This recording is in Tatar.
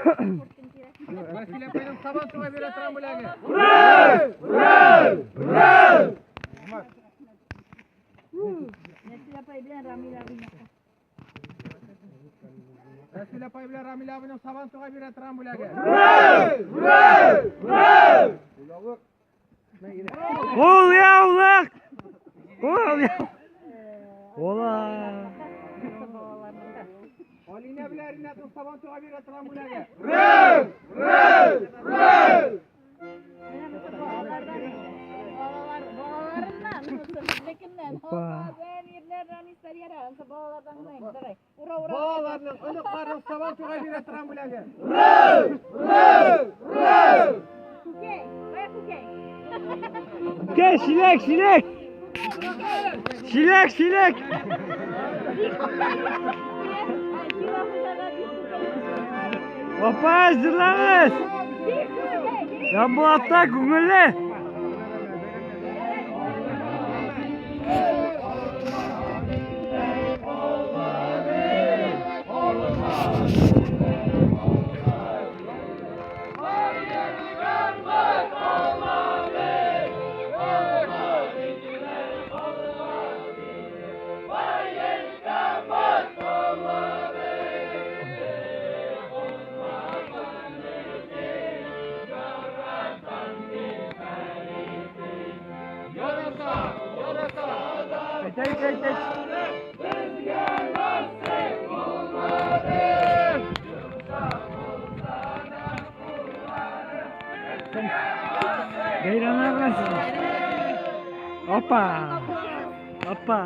Вәсилә апайның Сабан туйга бирә торган бүләге. Нәсил апай белән Рамил абыйныкы. Вәсилә апай белән Рамил абыйның Сабан туйга бирә торган бүләге. Кул яулык! Кул яулык! Ола! Алинә белән Ринатның Сабан туйга бирә торган бүләге. Менә монысы балалардан инде. Балалар, балаларыннан, монысы безнекеннән. Опа. Опа, Әмирләр, Ранислар, яра, монысы балалардан гына инде. Давай. Ура, ура. Балаларның, оныкларның Сабан туйга бирә торган бүләге. Күкәй, кая күкәй? Күкәй, чиләк, чиләк! Чиләк, чиләк! Ay, Километрга биш күкәй. Опа, җырлагыз! Биш күкәй, биш. Ямбулатта күңелле! Әйт, әйт, әйт, әйт. Бәйрәмнәр белән сезне. Опа! Опа!